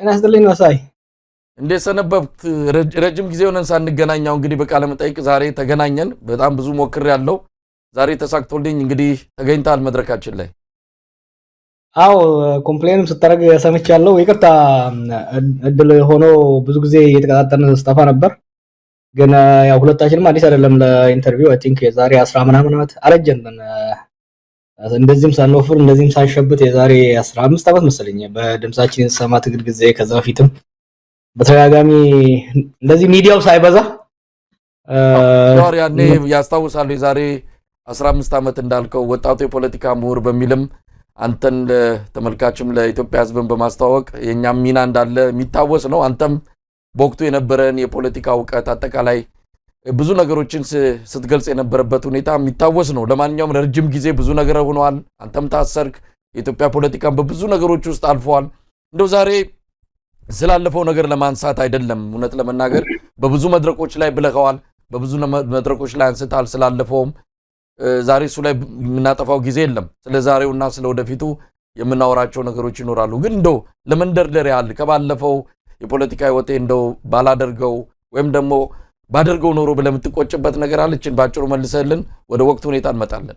ጤና ይስጥልኝ መሳይ። እንዴት ሰነበብት? ረጅም ጊዜ ሆነን ሳንገናኛው እንግዲህ በቃለ መጠይቅ ዛሬ ተገናኘን። በጣም ብዙ ሞክሬያለሁ። ዛሬ ተሳክቶልኝ እንግዲህ ተገኝተሃል መድረካችን ላይ። አዎ፣ complain ም ስታደርግ ሰምቻለሁ። ይቅርታ፣ እድል ሆኖ ብዙ ጊዜ እየተቀጣጠርን ስጠፋ ነበር። ግን ያው ሁለታችንም አዲስ አይደለም ለ interview። I think የዛሬ 10 ምናምን ዓመት፣ አረጀን፣ እንደዚህም ሳንወፍር እንደዚህም ሳንሸብት፣ የዛሬ 15 ዓመት መሰለኝ በድምጻችን የተሰማ ትግል ጊዜ፣ ከዛ በፊትም በተደጋጋሚ እንደዚህ ሚዲያው ሳይበዛ። ያኔ ያስታውሳሉ። የዛሬ 15 ዓመት እንዳልከው ወጣቱ የፖለቲካ ምሁር በሚልም አንተን ለተመልካችም ለኢትዮጵያ ሕዝብን በማስተዋወቅ የእኛም ሚና እንዳለ የሚታወስ ነው። አንተም በወቅቱ የነበረን የፖለቲካ እውቀት፣ አጠቃላይ ብዙ ነገሮችን ስትገልጽ የነበረበት ሁኔታ የሚታወስ ነው። ለማንኛውም ለረጅም ጊዜ ብዙ ነገር ሆነዋል። አንተም ታሰርክ። የኢትዮጵያ ፖለቲካን በብዙ ነገሮች ውስጥ አልፈዋል። እንደው ዛሬ ስላለፈው ነገር ለማንሳት አይደለም። እውነት ለመናገር በብዙ መድረኮች ላይ ብለኸዋል፣ በብዙ መድረኮች ላይ አንስታል። ስላለፈውም ዛሬ እሱ ላይ የምናጠፋው ጊዜ የለም። ስለ ዛሬውና ስለ ወደፊቱ የምናወራቸው ነገሮች ይኖራሉ። ግን እንደው ለመንደርደር ያህል ከባለፈው የፖለቲካ ህይወቴ እንደው ባላደርገው ወይም ደግሞ ባደርገው ኖሮ ብለህ የምትቆጭበት ነገር አለችን? በአጭሩ መልሰልን ወደ ወቅቱ ሁኔታ እንመጣለን።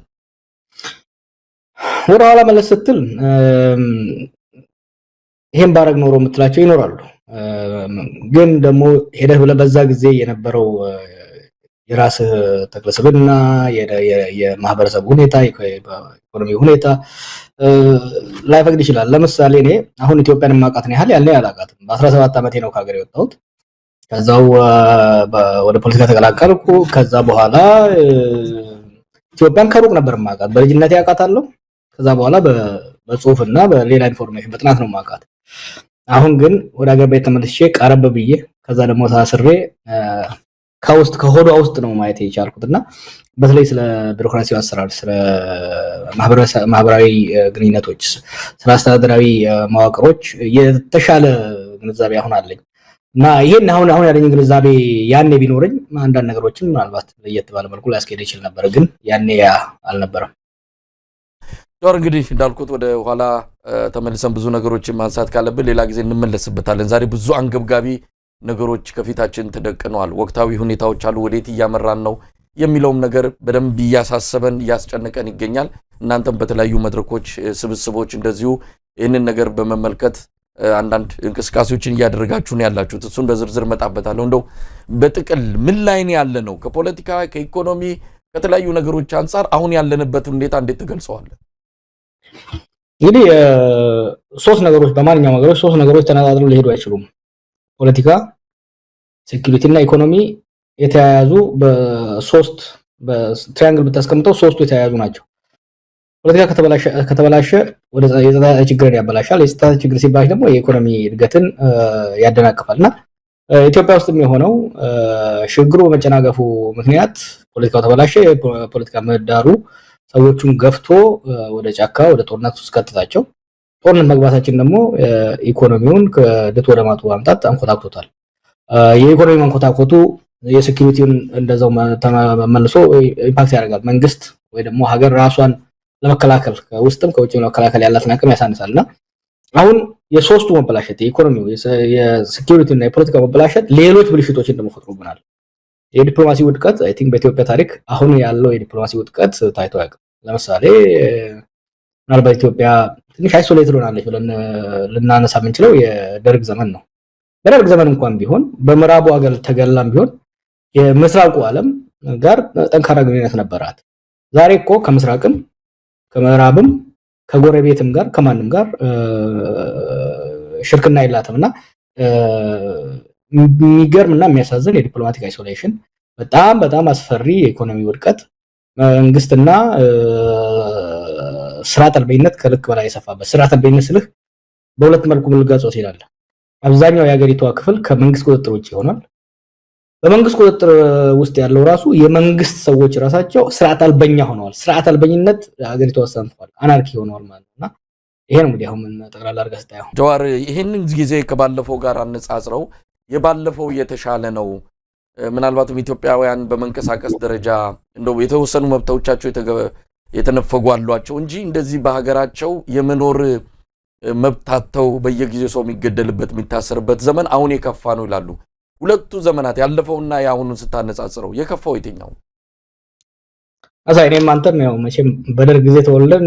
ወደ ኋላ መለስ ስትል ይሄን ባረግ ኖሮ የምትላቸው ይኖራሉ። ግን ደግሞ ሄደህ ብለህ በዛ ጊዜ የነበረው የራስህ ተክለ ስብዕና፣ የማህበረሰቡ ሁኔታ፣ የኢኮኖሚ ሁኔታ ላይፈቅድ ይችላል። ለምሳሌ እኔ አሁን ኢትዮጵያን የማውቃትን ያህል ያኔ አላውቃትም። በ17 ዓመቴ ነው ከሀገር የወጣሁት። ከዛው ወደ ፖለቲካ ተቀላቀልኩ። ከዛ በኋላ ኢትዮጵያን ከሩቅ ነበር የማውቃት። በልጅነቴ አውቃታለሁ። ከዛ በኋላ በጽሁፍ እና በሌላ information፣ በጥናት ነው የማውቃት። አሁን ግን ወደ ሀገር ቤት ተመልሼ ቀረብ ብዬ፣ ከዛ ደግሞ ታስሬ ከውስጥ ከሆዷ ውስጥ ነው ማየት የቻልኩት። እና በተለይ ስለ ቢሮክራሲው አሰራር፣ ስለ ማህበራዊ ግንኙነቶች፣ ስለ አስተዳደራዊ መዋቅሮች የተሻለ ግንዛቤ አሁን አለኝ። እና ይሄን አሁን አሁን ያለኝ ግንዛቤ ያኔ ቢኖረኝ አንዳንድ ነገሮችን ምናልባት ለየት ባለ መልኩ ሊያስኬድ ይችል ነበር። ግን ያኔ ያ አልነበረም። ጆር፣ እንግዲህ እንዳልኩት ወደ ኋላ ተመልሰን ብዙ ነገሮችን ማንሳት ካለብን ሌላ ጊዜ እንመለስበታለን። ዛሬ ብዙ አንገብጋቢ ነገሮች ከፊታችን ተደቅነዋል። ወቅታዊ ሁኔታዎች አሉ። ወዴት እያመራን ነው የሚለውም ነገር በደንብ እያሳሰበን እያስጨነቀን ይገኛል። እናንተም በተለያዩ መድረኮች፣ ስብስቦች እንደዚሁ ይህንን ነገር በመመልከት አንዳንድ እንቅስቃሴዎችን እያደረጋችሁ ነው ያላችሁት። እሱን በዝርዝር እመጣበታለሁ። እንደው በጥቅል ምን ላይ ነው ያለ ነው? ከፖለቲካ፣ ከኢኮኖሚ፣ ከተለያዩ ነገሮች አንጻር አሁን ያለንበት ሁኔታ እንዴት ትገልጸዋለህ? እንግዲህ ሶስት ነገሮች፣ በማንኛውም ነገሮች ሶስት ነገሮች ተነጣጥለው ሊሄዱ አይችሉም። ፖለቲካ፣ security እና ኢኮኖሚ የተያያዙ፣ በሶስት በ triangle ብታስቀምጠው ሶስቱ የተያያዙ ናቸው። ፖለቲካ ከተበላሸ ወደ የጸጥታ ችግርን ያበላሻል። የጸጥታ ችግር ሲበላሽ ደግሞ የኢኮኖሚ እድገትን ያደናቅፋል። እና ኢትዮጵያ ውስጥ የሆነው ሽግግሩ በመጨናገፉ ምክንያት ፖለቲካው ተበላሸ። የፖለቲካ ምህዳሩ ሰዎቹን ገፍቶ ወደ ጫካ፣ ወደ ጦርነት ውስጥ ከተታቸው። ጦርነት መግባታችን ደግሞ ኢኮኖሚውን ከድጡ ወደ ማጡ ማምጣት አንኮታኩቶታል። የኢኮኖሚ መንኮታኮቱ የ security ውን እንደዛው መልሶ impact ያደርጋል። መንግስት ወይ ደግሞ ሀገር ራሷን ለመከላከል፣ ከውስጥም ከውጭም ለመከላከል ያላትን አቅም ያሳንሳል። እና አሁን የሶስቱ መበላሸት፣ የኢኮኖሚው፣ የ security እና የፖለቲካ መበላሸት ሌሎች ብልሽቶችን ደግሞ ፈጥሮብናል። የዲፕሎማሲ ውድቀት፣ I think በኢትዮጵያ ታሪክ አሁን ያለው የዲፕሎማሲ ውድቀት ታይቶ አያውቅም። ለምሳሌ ምናልባት ኢትዮጵያ ትንሽ isolated ሆናለች ብለን ልናነሳ የምንችለው የደርግ ዘመን ነው። በደርግ ዘመን እንኳን ቢሆን በምዕራቡ ሀገር ተገላም ቢሆን የምስራቁ ዓለም ጋር ጠንካራ ግንኙነት ነበራት። ዛሬ እኮ ከምስራቅም ከምዕራብም ከጎረቤትም ጋር ከማንም ጋር ሽርክና የላትም። እና የሚገርም እና የሚያሳዝን የ diplomatic isolation፣ በጣም በጣም አስፈሪ የኢኮኖሚ ውድቀት፣ መንግስትና ስርዓት አልበኝነት ከልክ በላይ የሰፋበት። ስርዓት አልበኝነት ስልህ በሁለት መልኩ ልገልጸው ትችላለህ። አብዛኛው የሀገሪቷ ክፍል ከመንግስት ቁጥጥር ውጭ ይሆናል። በመንግስት ቁጥጥር ውስጥ ያለው ራሱ የመንግስት ሰዎች ራሳቸው ስርዓት አልበኛ ሆነዋል። ስርዓት አልበኝነት ሀገሪቷ ሰንፏል፣ anarchy ሆነዋል ማለት ነው። እና ይሄ ነው እንግዲህ አሁን ጠቅላላ አድርገህ ስታየው። ጀዋር፣ ይህንን ጊዜ ከባለፈው ጋር አነጻጽረው የባለፈው የተሻለ ነው። ምናልባትም ኢትዮጵያውያን በመንቀሳቀስ ደረጃ እንደው የተወሰኑ መብቶቻቸው የተነፈጉ አሏቸው እንጂ እንደዚህ በሀገራቸው የመኖር መብት አጥተው በየጊዜው ሰው የሚገደልበት የሚታሰርበት ዘመን አሁን የከፋ ነው ይላሉ። ሁለቱ ዘመናት ያለፈውና የአሁኑን ስታነጻጽረው የከፋው የትኛው? አሳ እኔም አንተም ያው መቼም በደርግ ጊዜ ተወልደን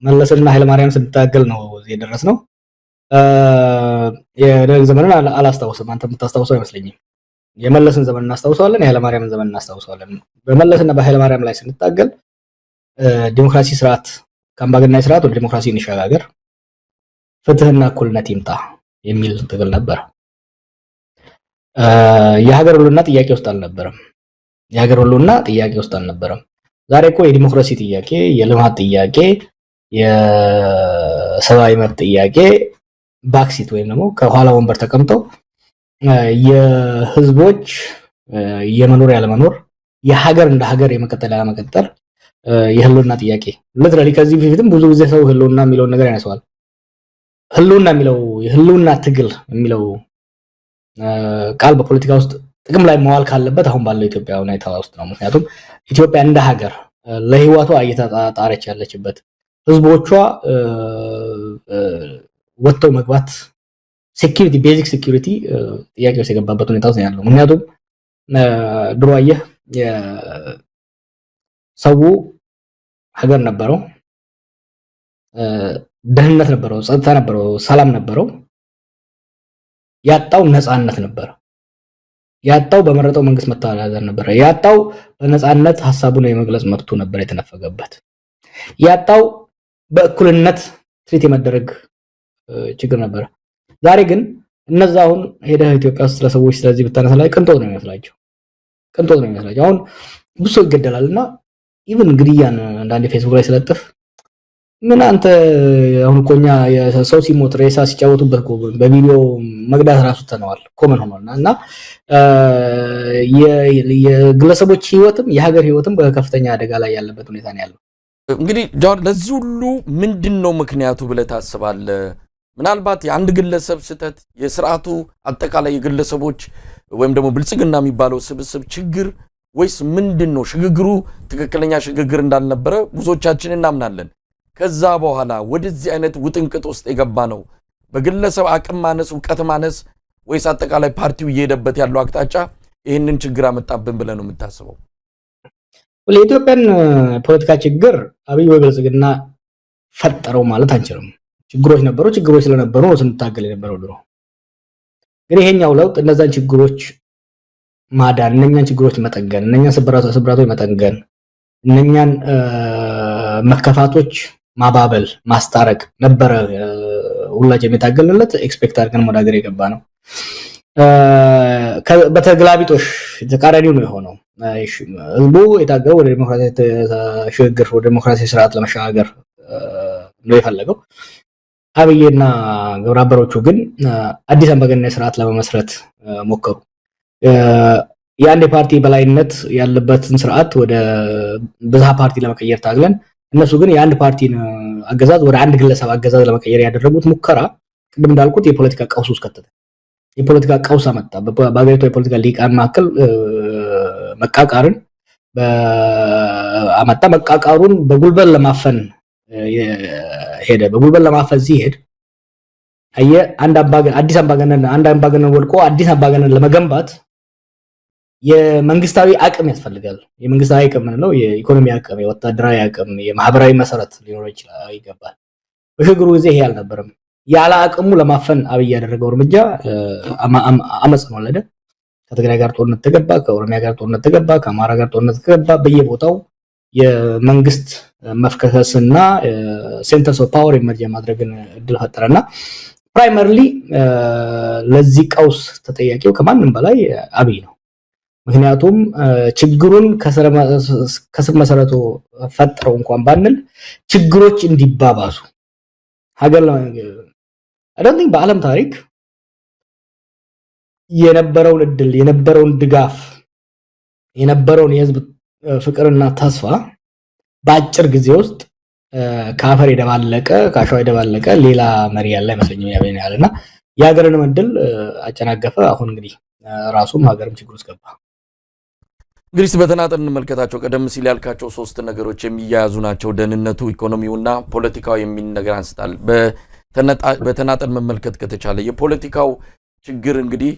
መለስና ኃይለማርያም ስንታገል ነው እዚህ የደረስነው። የደርግ ዘመንን አላስታውስም፣ አንተ የምታስታውሰው አይመስለኝም። የመለስን ዘመን እናስታውሰዋለን፣ የኃይለማርያምን ዘመን እናስታውሰዋለን። በመለስና በኃይለማርያም ላይ ስንታገል ዲሞክራሲ ስርዓት ከአምባገነናዊ ስርዓት ወደ ዲሞክራሲ እንሸጋገር፣ ፍትህና እኩልነት ይምጣ የሚል ትግል ነበር። የሀገር ህልውና ጥያቄ ውስጥ አልነበረም። የሀገር ህልውና ጥያቄ ውስጥ አልነበረም። ዛሬ እኮ የዲሞክራሲ ጥያቄ፣ የልማት ጥያቄ፣ የሰብአዊ መብት ጥያቄ backseat ወይም ደግሞ ከኋላ ወንበር ተቀምጠው የህዝቦች የመኖር ያለመኖር፣ የሀገር እንደ ሀገር የመቀጠል ያለመቀጠል፣ የህልውና ጥያቄ literally ከዚህ በፊትም ብዙ ጊዜ ሰው ህልውና የሚለውን ነገር ያነሳዋል። ህልውና የሚለው፣ የህልውና ትግል የሚለው ቃል በፖለቲካ ውስጥ ጥቅም ላይ መዋል ካለበት አሁን ባለው ኢትዮጵያ ሁኔታ ውስጥ ነው። ምክንያቱም ኢትዮጵያ እንደ ሀገር ለህይወቷ እየተጣጣረች ያለችበት፣ ህዝቦቿ ወጥተው መግባት security፣ basic security ጥያቄ ውስጥ የገባበት ሁኔታ ውስጥ ያለው። ምክንያቱም ድሮ አየህ ሰው ሀገር ነበረው፣ ደህንነት ነበረው፣ ጸጥታ ነበረው፣ ሰላም ነበረው። ያጣው ነፃነት ነበረ። ያጣው በመረጠው መንግስት መተዳደር ነበረ። ያጣው በነፃነት ሀሳቡን የመግለጽ መብቱ ነበር የተነፈገበት። ያጣው በእኩልነት treat የመደረግ ችግር ነበረ። ዛሬ ግን እነዛ አሁን ሄደህ ኢትዮጵያ ውስጥ ስለሰዎች ስለዚህ ብታነሳ ላይ ቅንጦት ነው የሚመስላቸው፣ ቅንጦት ነው የሚመስላቸው። አሁን ብዙ ሰው ይገደላል እና even ግድያን አንዳንዴ ፌስቡክ ላይ ስለጥፍ ምን አንተ አሁን እኮ እኛ ሰው ሲሞት ሬሳ ሲጫወቱበት እኮ በቪዲዮ መግዳት ራሱ ተነዋል፣ common ሆኗል። እና የግለሰቦች ህይወትም የሀገር ህይወትም በከፍተኛ አደጋ ላይ ያለበት ሁኔታ ነው ያለው። እንግዲህ ጃዋር፣ ለዚህ ሁሉ ምንድን ነው ምክንያቱ ብለህ ታስባለህ? ምናልባት የአንድ ግለሰብ ስህተት፣ የስርዓቱ አጠቃላይ የግለሰቦች ወይም ደግሞ ብልጽግና የሚባለው ስብስብ ችግር ወይስ ምንድን ነው? ሽግግሩ ትክክለኛ ሽግግር እንዳልነበረ ብዙዎቻችን እናምናለን። ከዛ በኋላ ወደዚህ አይነት ውጥንቅጥ ውስጥ የገባ ነው በግለሰብ አቅም ማነስ፣ እውቀት ማነስ ወይስ አጠቃላይ ፓርቲው እየሄደበት ያለው አቅጣጫ ይህንን ችግር አመጣብን ብለህ ነው የምታስበው? የኢትዮጵያን ፖለቲካ ችግር አብይ ወይ ብልጽግና ፈጠረው ማለት አንችልም። ችግሮች ነበሩ። ችግሮች ስለነበሩ ነው ስንታገል የነበረው ድሮ። ግን ይሄኛው ለውጥ እነዛን ችግሮች ማዳን፣ እነኛን ችግሮች መጠገን፣ እነኛን ስብራቶች መጠገን፣ እነኛን መከፋቶች ማባበል፣ ማስታረቅ ነበረ ሁላችን የታገልንለት፣ expect አድርገን ወደ ሀገር የገባ ነው። በተገላቢጦሽ ተቃራኒው ነው የሆነው። ህዝቡ የታገለው ወደ ዲሞክራሲ ሽግግር፣ ወደ ዲሞክራሲ ስርዓት ለመሸጋገር ነው የፈለገው። አብይና ግብረአበሮቹ ግን አዲስ አምባገነናዊ ስርዓት ለመመስረት ሞከሩ። የአንድ የፓርቲ በላይነት ያለበትን ስርዓት ወደ ብዝሃ ፓርቲ ለመቀየር ታግለን፣ እነሱ ግን የአንድ ፓርቲን አገዛዝ ወደ አንድ ግለሰብ አገዛዝ ለመቀየር ያደረጉት ሙከራ ቅድም እንዳልኩት የፖለቲካ ቀውስ ውስጥ ከተተ። የፖለቲካ ቀውስ አመጣ። በሀገሪቷ የፖለቲካ ሊቃን መካከል መቃቃርን አመጣ። መቃቃሩን በጉልበት ለማፈን ሄደ። በጉልበት ለማፈን ሲሄድ አየህ አንድ አምባገነን ወድቆ አዲስ አምባገነን ለመገንባት የመንግስታዊ አቅም ያስፈልጋል። የመንግስታዊ አቅም የምንለው የኢኮኖሚ አቅም፣ የወታደራዊ አቅም፣ የማህበራዊ መሰረት ሊኖረው ይችላል ይገባል። በሽግግሩ ጊዜ ይሄ አልነበረም። ያለ አቅሙ ለማፈን አብይ ያደረገው እርምጃ አመፅን ወለደ። ከትግራይ ጋር ጦርነት ተገባ፣ ከኦሮሚያ ጋር ጦርነት ተገባ፣ ከአማራ ጋር ጦርነት ተገባ። በየቦታው የመንግስት መፍከስና centers of power emerge የማድረግን እድል ፈጠረና primarily ለዚህ ቀውስ ተጠያቂው ከማንም በላይ አብይ ነው። ምክንያቱም ችግሩን ከስር መሰረቱ ፈጥረው እንኳን ባንል ችግሮች እንዲባባሱ ሀገር I don't think በዓለም ታሪክ የነበረውን እድል፣ የነበረውን ድጋፍ፣ የነበረውን የህዝብ ፍቅርና ተስፋ በአጭር ጊዜ ውስጥ ከአፈር የደባለቀ፣ ከአሸዋ የደባለቀ ሌላ መሪ ያለ አይመስለኝም። ያለ እና የሀገርንም እድል አጨናገፈ። አሁን እንግዲህ ራሱም ሀገርም ችግር ውስጥ ገባ። እንግዲህ በተናጠል እንመልከታቸው። ቀደም ሲል ያልካቸው ሶስት ነገሮች የሚያያዙ ናቸው። ደህንነቱ፣ ኢኮኖሚውና ፖለቲካው የሚል ነገር አንስታል። በተናጠል መመልከት ከተቻለ የፖለቲካው ችግር እንግዲህ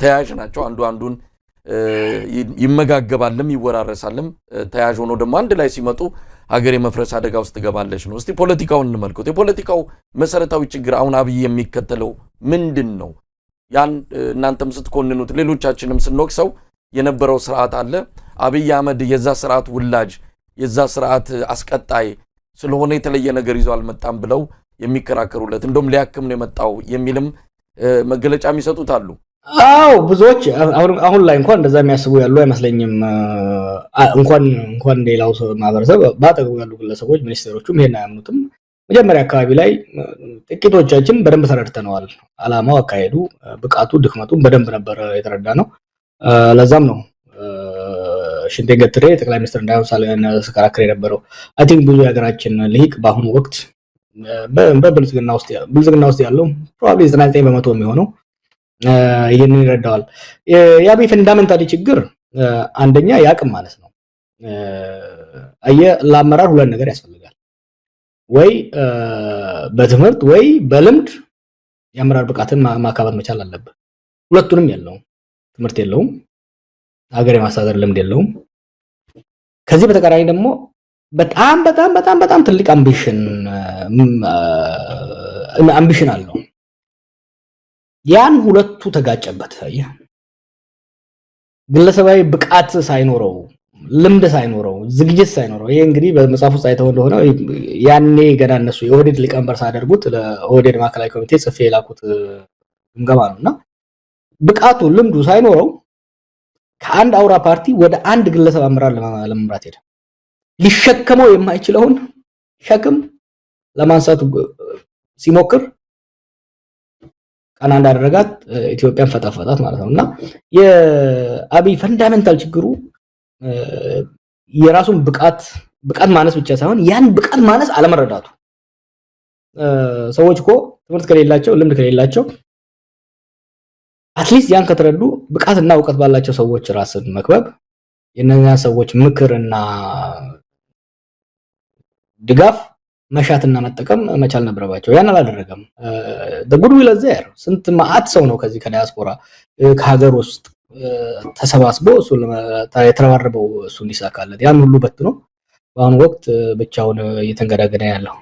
ተያያዥ ናቸው። አንዱ አንዱን ይመጋገባልም ይወራረሳልም። ተያያዥ ሆኖ ደግሞ አንድ ላይ ሲመጡ ሀገር የመፍረስ አደጋ ውስጥ ትገባለች ነው። እስቲ ፖለቲካውን እንመልከት። የፖለቲካው መሰረታዊ ችግር አሁን አብይ የሚከተለው ምንድን ነው? ያን እናንተም ስትኮንኑት ሌሎቻችንም ስንወቅሰው የነበረው ስርዓት አለ። አብይ አህመድ የዛ ስርዓት ውላጅ፣ የዛ ስርዓት አስቀጣይ ስለሆነ የተለየ ነገር ይዞ አልመጣም ብለው የሚከራከሩለት፣ እንደውም ሊያክም ነው የመጣው የሚልም መገለጫ የሚሰጡት አሉ። አዎ፣ ብዙዎች አሁን ላይ እንኳን እንደዛ የሚያስቡ ያሉ አይመስለኝም። እንኳን ሌላው ማህበረሰብ በአጠገቡ ያሉ ግለሰቦች፣ ሚኒስቴሮቹም ይሄን አያምኑትም። መጀመሪያ አካባቢ ላይ ጥቂቶቻችን በደንብ ተረድተነዋል። አላማው፣ አካሄዱ፣ ብቃቱ፣ ድክመቱ በደንብ ነበረ የተረዳነው። ለዛም ነው ሽንቴን ገትሬ ጠቅላይ ሚኒስትር እንዳይሆን ስከራከር የነበረው። I think ብዙ የሀገራችን ልሂቅ በአሁኑ ወቅት በብልጽግና ውስጥ ብልጽግና ውስጥ ያለው probably 99% የሚሆነው ይህንን ይረዳዋል። የአብይ fundamentally ችግር አንደኛ የአቅም ማነስ ነው። አየህ፣ ለአመራር ሁለት ነገር ያስፈልጋል። ወይ በትምህርት ወይ በልምድ የአመራር ብቃትን ማካበት መቻል አለብህ። ሁለቱንም የለውም። ትምህርት የለውም፣ ሀገር የማስተዳደር ልምድ የለውም። ከዚህ በተቃራኒ ደግሞ በጣም በጣም በጣም በጣም ትልቅ ambition አለው። ያን ሁለቱ ተጋጨበት። አየህ፣ ግለሰባዊ ብቃት ሳይኖረው፣ ልምድ ሳይኖረው፣ ዝግጅት ሳይኖረው፣ ይሄ እንግዲህ በመጽሐፍ ውስጥ አይተው እንደሆነ ያኔ ገና እነሱ የኦህዴድ ሊቀመንበር ሳያደርጉት ለኦህዴድ ማዕከላዊ ኮሚቴ ጽፌ የላኩት ግምገማ ነው። እና ብቃቱ ልምዱ ሳይኖረው ከአንድ አውራ ፓርቲ ወደ አንድ ግለሰብ አመራር ለመምራት ሄደ። ሊሸከመው የማይችለውን ሸክም ለማንሳት ሲሞክር ቀና እንዳደረጋት ኢትዮጵያን ፈጠፈጣት ማለት ነው። እና የአብይ fundamental ችግሩ የራሱን ብቃት ማነስ ብቻ ሳይሆን ያን ብቃት ማነስ አለመረዳቱ። ሰዎች እኮ ትምህርት ከሌላቸው፣ ልምድ ከሌላቸው፣ at least ያን ከተረዱ ብቃትና እውቀት ባላቸው ሰዎች ራስን መክበብ፣ የእነዚያን ሰዎች ምክርና ድጋፍ መሻትና መጠቀም መቻል ነበረባቸው። ያን አላደረገም። Goodwill there፣ ስንት መዓት ሰው ነው ከዚህ ከዲያስፖራ ከሀገር ውስጥ ተሰባስቦ እሱ የተረባረበው እሱ እንዲሳካለት። ያን ሁሉ በትኖ በአሁኑ ወቅት ብቻውን እየተንገዳገደ ያለው።